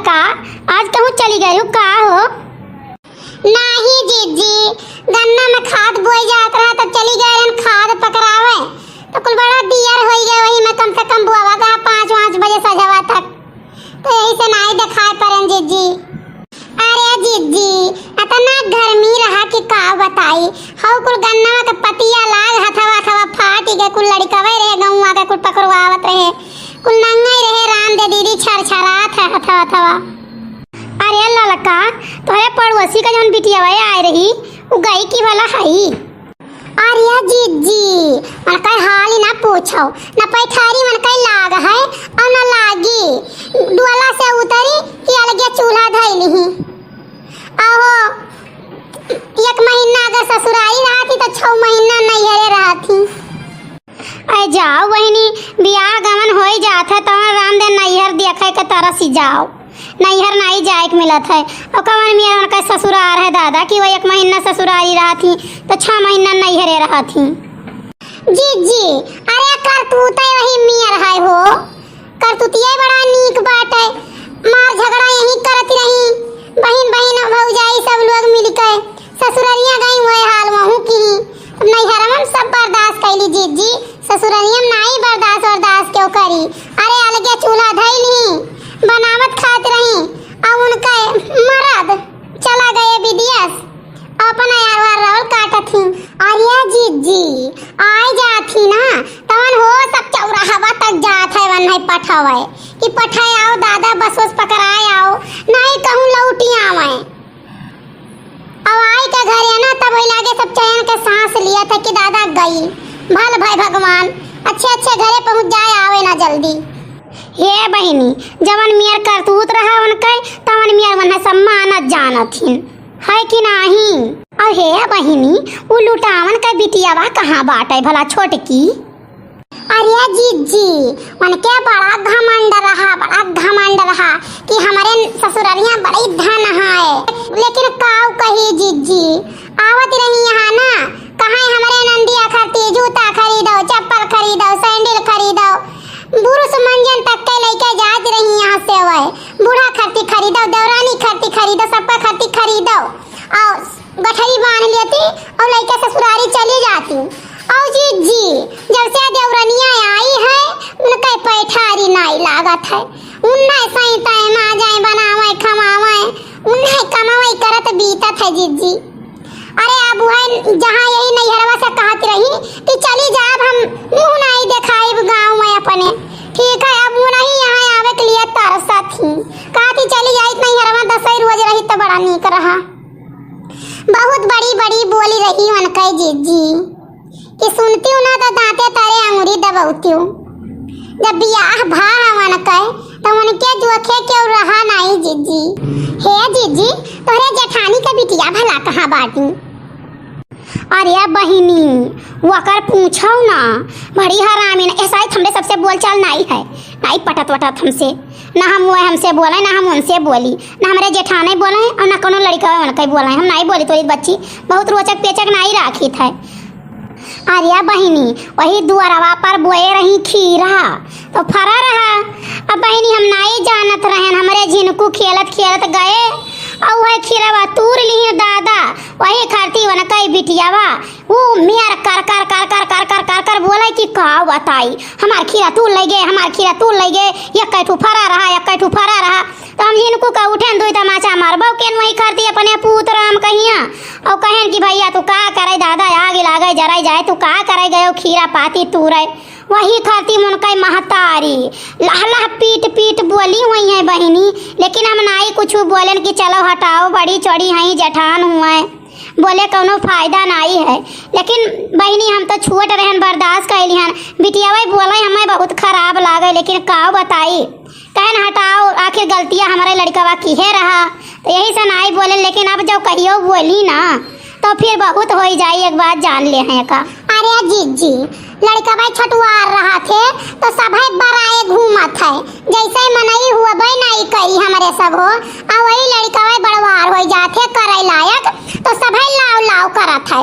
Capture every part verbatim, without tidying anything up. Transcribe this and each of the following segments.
का आज कहूँ चली गइउ का हो? नाहीं जिज्जी, गन्ना में खाद बोए जात रहा तब चली गए रहन खाद पकरावे, तो कुल बड़ा दियर होइ गए, वही में कम से कम बोवा का पाँच वाँच बजे सजवा तक, तो यही से नाहीं देखाए परेन जिज्जी। अरे जिज्जी, अतना गर्मी रहा कि का बताई, हऊ कुल गन्ना के पतिया लाग हथवा हथवा फाटि गए, कुल लड़िकवे रहे गौवा के कुल पकड़वावत रहे, कुल नंगई रहे राम दे दीदी छरछरात है हथवा हथवा। अरे ललका, तोहरे पड़ोसी का जौन बिटिया आए रही, उ गई कि भला हई? अरे जिज्जी, उनका हाल ही ना पूछो, न पैठारी उनका लाग है और न लागी। डोला से उतरी कि अलगे चूल्हा धइली ही। आहो, एक महीना अगर ससुरारी रहती तो छह महीना नैहरे रहती। अरे जाओ बहिनी, बियाह गवन होइ जात है, तवन राम दे नैहर देखे के तरस ही जाओ। नैहर नाहीं जाए के मिलत है। और कवन मेर उनका ससुरार है दादा कि वो एक महीना ससुरारी रहत ही, तो छह महीना नैहरे रहत ही। जिज्जी, अरे करतूते वही मेर है हो, करतूतिये बड़ा नीक बाटे। मार झगड़ा यहीं करत रही, बहिन बहिन भौजाई सब लोग मिलके। ससुररिया गई वही हाल वहू की ही। अब नैहरवा में सब बर्दाश्त कैली जिज्जी, ससुररिया में नाई बर्दाश्त बर्दाश्त क्यों करी? अरे अलगे चूल्हा धइली, बनावत खात रही, अब उनका मरद चला गए विदेश, अपन अयारवा रौल काटत ही। अरे जिज्जी, आए जात ही ना, तवन हो सब चौराहवा तक जात है, वन है पठावे कि पठाए आओ दादा, बस बस पकड़ाए आओ, नाई कहूँ लौटी आवे। अब आई के घरे ना, तब वही लागे सब चैन के सांस लिया था कि दादा गई, भल भाई भगवान, अच्छे अच्छे घरे पहुँच जाए, आवे ना जल्दी। हे बहिनी, जवन मेर करतूत रहा उनके, तवन मेर मन सम्मान जानत हिन, है कि नाहीं? और हे बहिनी, उ लुटावन के बिटियावा कहाँ बाटे भला छोटकी? अरे जिज्जी, उनके बड़ा घमंड रहा, बड़ा घमंड रहा कि हमरे ससुररिया बड़ी धन है। लेकिन काऊ कही जिज्जी, आवत रही यहाँ ना, कहाँ हमरे नंदिया खातिर जूता खरीदो, चप्पल खरीदो, सैंडल खरीदो, बुरुस मंजन तक के लेके जात रही यहाँ से वह। बूढ़ा खातिर खरीदो, देवरानी खातिर खरीदो, सबका खातिर खरीदो। और गठरी बांध लेती और लइके ससुरारी चली जाती। और जिज्जी, जब से देवरनिया आई है, उनके पैठारी नाई लागत है। उन्हें सही time आ जाए, बनावे, खवावे, उन्हें कमावे करत बीतत है जिज्जी। अरे अब वह जहाँ यही नैहरवा से कहत रही कि चली जाब, हम मुँह नाई देखाइब गाँव में अपने। ठीक है, अब वो नहीं यहाँ आवे के लिए तरसत ही, कहती चली जाइत नैहरवा, दसई रोज रही तो बड़ा नीक रहा। बहुत बड़ी बड़ी बोली रही उनके जिज्जी कि सुनती हूँ ना तो दांते तरे अंगुरी दबौती हूँ। जब बियाह भा है उनके तो उनके जोखे क्यों रहा नाई जिज्जी। हे जिज्जी, तोहरे जेठानी के बिटिया भला कहाँ बाटी? अरे बहिनी, वकर पूछो ना, बड़ी हरामी ना, ऐसा ही हमरे सबसे बोलचाल नाई है, नाई पटत वटत हमसे। ना हम वो हमसे बोले, ना हम उनसे बोली, ना हमरे जेठाने बोले और ना कोनो लड़िका उनके बोले। हम नाई बोली तोरी बच्ची, बहुत रोचक पेचक नाई राखी थे। अरे बहिनी, वही दुआरवा पर बोए रही खीरा, तो फरा रहा। अब बहिनी, हम नाई जानत रहन, हमरे झिनकू खेलत खेलत गए और वह खीरवा तूर ली दादा। वही खाती उनके बिटियावा वो मेर कर कर कर कर कर कर कर कर बोले कि का बताई, हमार खीरा तूर ले गए, हमार खीरा तूर ले गए, एक ठू फरा रहा, एक ठू फरा रहा। तो हम जिनकू का उठेन दुई तमाचा मारबो केन, वही खाती अपने पूत राम कहिया और कहेन कि भैया तू का करे दादा, आग लागे जराई जाए, तू का करे गयो खीरा पाती तूरे। वही खाती उनके महतारी लह लह पीट पीट बोली हुई है बहिनी, लेकिन हम नाई कुछ बोलेन कि चलो हटाओ, बड़ी चौड़ी हैं, जेठान हुए, बोले कौनो फायदा नाई है। लेकिन बहिनी हम तो छोट रहन, बर्दाश्त कैली हन, बिटियावे बोले हमें बहुत खराब लागे, लेकिन का बताई, कहन हटाओ, आखिर गलतिया हमरे लड़िकवा किहे रहा, तो यही से नाई बोले। लेकिन अब जब कहियो बोली ना, तो फिर बहुत होई जाई, एक बात जान ले हैं का। अरे जिज्जी, लड़िकवा छोटुआर रहा थे, तो सभे बराए घूमत है, जैसे मनई हुआ बे नाई करी हमरे सब हो, आ वही लड़िकवा बड़वार होई जात है, करे लायक, तो सभे लाव लाव करत है।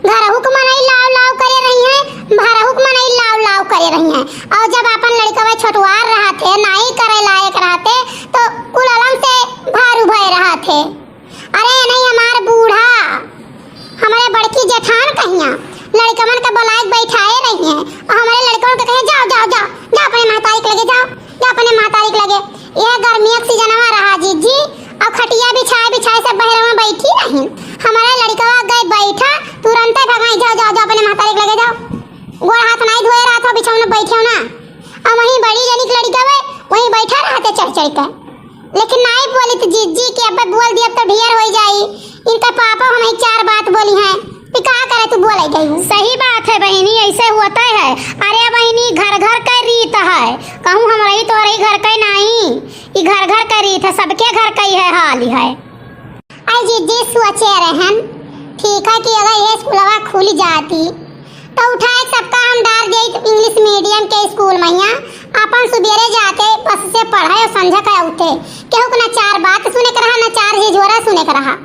घरहुक मनई लाव लाव करे रही हैं, भरहुक मनई लाव लाव करे रही हैं। और जब अपन लड़िकवा छोटुआर रहा थे, नाई करे लायक रहा थे, तो कुल अलम से यह गर्मिया के सीजनवा रहा जिज्जी, अउ खटिया बिछाए बिछाए सब बहरवा बैठी रही। हमारा लड़कवा गए बैठा, तुरंते भगाई, "जाओ, जाओ, जाओ, अपने महतारी के लगे जाओ, गोड़ हाथ नाई धोए रहत हो, बिछौना बैठे हो ना।" अउ वहीं बड़ी जनी के लड़कवा वहीं बैठा रहते चढ़ चढ़ के। लेकिन नाई बोली तो जिज्जी के अब बोल दिया तो ढेर हो जाई, इनका पापा हमें चार बात बोली हैं। ई का करे तू बोले गई हूँ? सही बात है बहिनी, ऐसे होता है। अरे बहिनी, घर घर के रीत है, कहूँ हमरही तोहरही घर के नाई, ई घर घर के रीत है, सबके घर के है हाल है। आई जिज्जी सोचे रहन, ठीक है कि अगर ये स्कूलवा खुल जाती तो उठाए सबका हम डार देत इंग्लिश मीडियम के स्कूल महिया, अपन सुबेरे जाके बस से पढ़े और संझा के उठे, केहू के ना चार बात सुने के रहा, ना चार झिझोरा सुने के रहा।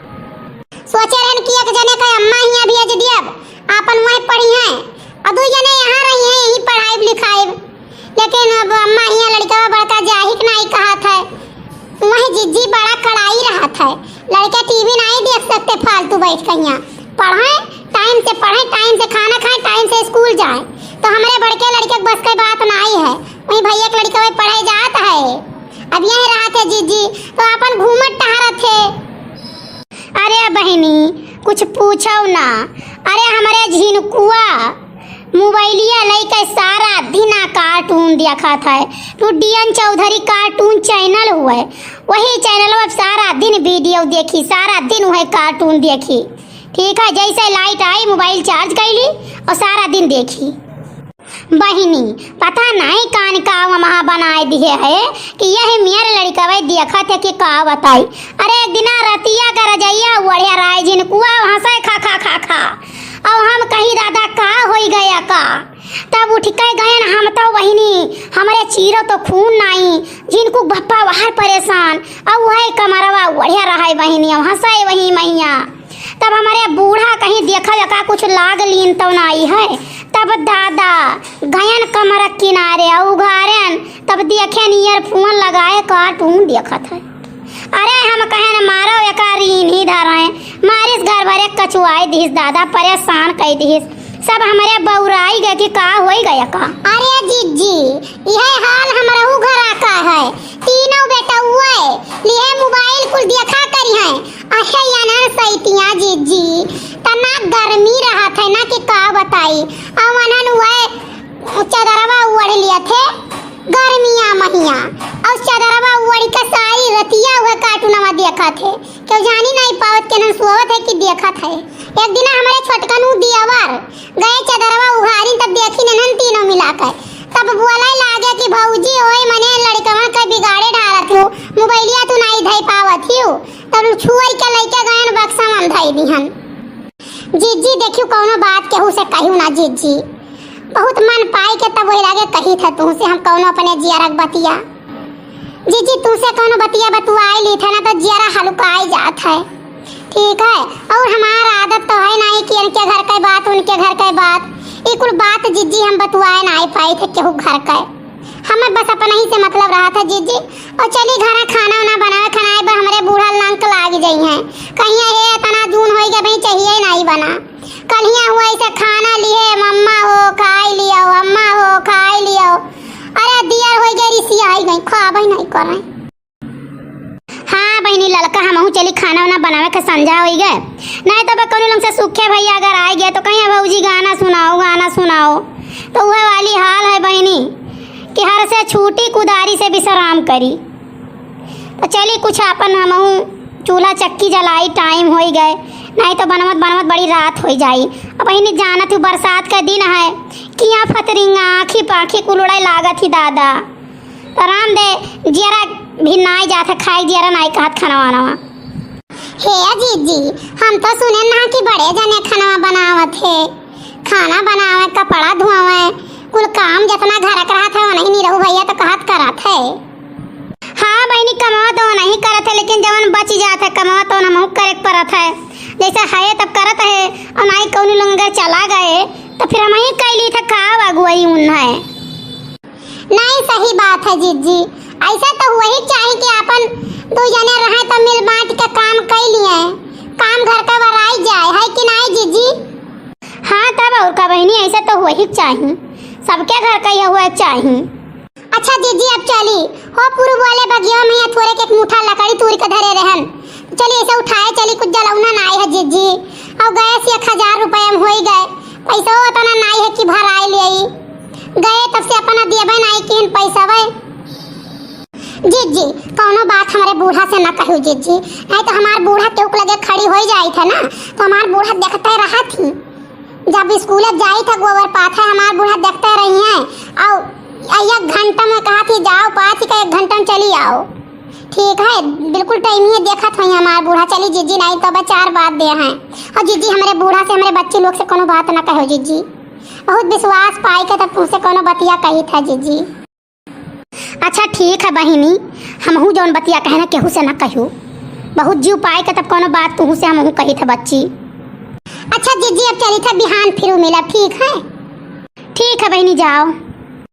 सोचे रहन कि एक जने का अम्मा हियाँ भेज दियब, आपन वहीं पढ़ी हैं, और दू जने यहाँ रही हैं, यहीं पढ़ाइब लिखाइब। लेकिन अब अम्मा हियाँ लड़कवा बड़का जाहिक नाई कहत है, वहीं जिज्जी बड़ा कड़ाई रहत है, लड़के टीवी नाई देख सकते फालतू बैठ के हियाँ। पढ़े, टाइम से पढ़े, टाइम से खाना खाए, टाइम से स्कूल जाए, तो हमरे बड़के लड़के के बस के बात नाई है। वहीं भैया के लड़कवा पढ़े जात है, अब यहीं रहत है जिज्जी, तो आपन घूमत टहरत है। अरे बहिनी, कुछ पूछो ना। अरे हमरे झिनकुआ मोबाइलिया लइके सारा दिन आ कार्टून देखत है। वो डीएन चौधरी कार्टून चैनल हुए, वही चैनल में सारा दिन वीडियो देखी, सारा दिन वही कार्टून देखी। ठीक है, जैसे लाइट आई मोबाइल चार्ज कैली और सारा दिन देखी। बहिनी, पता नाई कान का वमहा बनाए दिहे है कि यही मेर लड़िकवे देखत है कि का बताई। अरे, एक दिना रतिया का रजइया ओढ़े रहे झिनकुआ हंसे खा, खा, खा, खा। अब हम कही, "दादा, का होई गया का?" तब उठ के गयन हम तो बहिनी, हमरे चीरो तो खून नाई, झिनकू बप्पा बाहर परेशान, अब वही कमरवा ओढ़े रहे बहिनी, अब हंसे वही मैया। तब हमरे बूढ़ा कहीं देखा का कुछ लाग लीन तो नाई है। तब दादा गयन कमर किनारे अउ उघारेन, तब देखेन ईयरफोन लगाए कार्टून देखत है। अरे हम कहेन मारो एका रीन ही धरें, मारिस घर भरे कचुआई दिहिस दादा, परेशान कई दिहिस। सब हमरे बौराई गए कि का होई गया का। अरे जिज्जी, यह हाल हमरहू घरा का है। तीनों बेटउए लिहे मोबाइल कुल देखा करी हैं। अहे अनहन सैतिया जिज्जी, तना गर्मी रहत है ना कि का बताई। अउ अनहन वह चदरवा ओढ़ लिया थे गर्मिया महिया, अउ चदरवा ओढ़ के सारी रतिया वह कार्टूनवा देखत है। केहू जानी नाई पावत के ना सोवत है कि देखत है। एक दिन हमरे छोटकनू दियावर गए चदरवा उघारी, तब देखी ननन तीनों मिला के, तब बोले लागे कि "भौजी, ओए मने लड़कवन के बिगाड़े डालत हो, मोबाइलिया तू नाई धई पावत हियो।" तब छुअई के लइके गयन बक्सा में धई दिहन। जिज्जी देखियो कौनो बात केहू से कहियो ना जिज्जी, बहुत मन पाई के तब वही लागे कही था तुमसे हम कौनो अपने जियरक बतिया। जिज्जी, तुमसे कौनो बतिया बतुआई ली थे ना, तो जियरा हलुकाई जात है। ठीक है, अउर हमार आदत तो है नाई कि इनके घर के बात, उनके घर के बात, ई कुल बात जिज्जी हम बतुआए नाई पाई थे केहू घर के। हमें बस अपने ही से मतलब रहा था जिज्जी। अउर चली घर खाना उना बनावे, खाना बा हमरे बूढ़ा लंक लाग जाई हैं, कहिया हे इतना जून होई गए भाई चाहिए नाई बना। कलिया हुआ इसे खाना लिहे, "मम्मा हो, खाई लियो, अम्मा हो, खाई लियो।" अरे, दियर होई गए, रिसिया आई गई, खाबे नहीं करे। हाँ बहिनी ललका, हमहू चली खाना वाना बनावे के संझा होई गए, नहीं तो बा कौनो लंग से सूखे भैया अगर आए गए तो कहीं, "भौजी गाना सुनाओ, गाना सुनाओ।" तो वह वाली हाल है बहिनी कि हर से छूटी कुदारी से विश्राम करी। तो चली कुछ आपन हमहू चूल्हा चक्की जलाई, टाइम होई गए, नहीं तो बनवत बनवत बड़ी रात होई जाई। अब बहिनी जानत हूँ बरसात का दिन है, किया फतरिंगा, आँखी पाखी कुल उड़े लागत ही दादा। तो राम दे जियरा भी नाई जात है, खाई जियरा नाई कहत खाना वाना। हे जिज्जी, हम तो सुने ना कि बड़े जने खाना बनावत है, खाना बनावे, कपड़ा धोवे, कुल काम जितना घर के रहत है, वही निरहू भैया तो कहत करत है। हाँ बहिनी, कमावा तो नहीं करत है, लेकिन जवन बच जात है कमावा तो हमहू करे के परत है। जैसे है तब करत है, और नाई कौनी लोग अगर चला गए तो फिर हम ही कैली था का अगुवाई उन है। नहीं, सही बात है जिज्जी, ऐसा तो हुआ ही चाही कि अपन दो जने रहे तो मिल बांट के काम कर लिए, काम घर का वराई जाए, है कि नहीं जिज्जी? हाँ तब और का बहिनी, ऐसा तो हुआ ही चाही, सबके घर का यह हुआ चाही। अच्छा जिज्जी, अब चली हो, पूर्व वाले बगिया में थोरे के एक मुठा लकड़ी तूर के धरे रहन। चली ऐसे उठाए चली, कुछ जलौना नाई है जिज्जी। अउ गैस एक हजार रुपया में होई गए, पैसा उतना नाई है कि भराई लेई। गए तब से अपना देबे नाई किन पैसा वे। जिज्जी, कौनो बात हमरे बूढ़ा से ना कहू जिज्जी, नहीं तो हमार बूढ़ा केहू के लगे खड़ी होई जाई थे ना, तो हमार बूढ़ा देखते रहा थी। जब स्कूल जाई थे गोबर पाथे, हमार बूढ़ा देखते रही हैं। अउ एक घंटा में कहा थी जाओ, पाथी का एक घंटा में चली आओ। ठीक है, बिल्कुल टाइम ही देखत होई हमार बूढ़ा। चली जिज्जी, नहीं तो बस चार बात दे हैं। अउ जिज्जी, हमरे बूढ़ा से, हमरे बच्ची लोग से कौनो बात ना कहो जिज्जी। बहुत विश्वास पाई के तब तुमसे कौनो बतिया कही था जिज्जी। अच्छा ठीक है बहिनी, हमहू जौन बतिया कहे ना केहू से ना कहो। बहुत जीव पाई के तब कौनो बात तुहू से हमहू कही था बच्ची। अच्छा जिज्जी, अब चली था, बिहान फिर मिलब, ठीक है? ठीक है बहिनी, जाओ।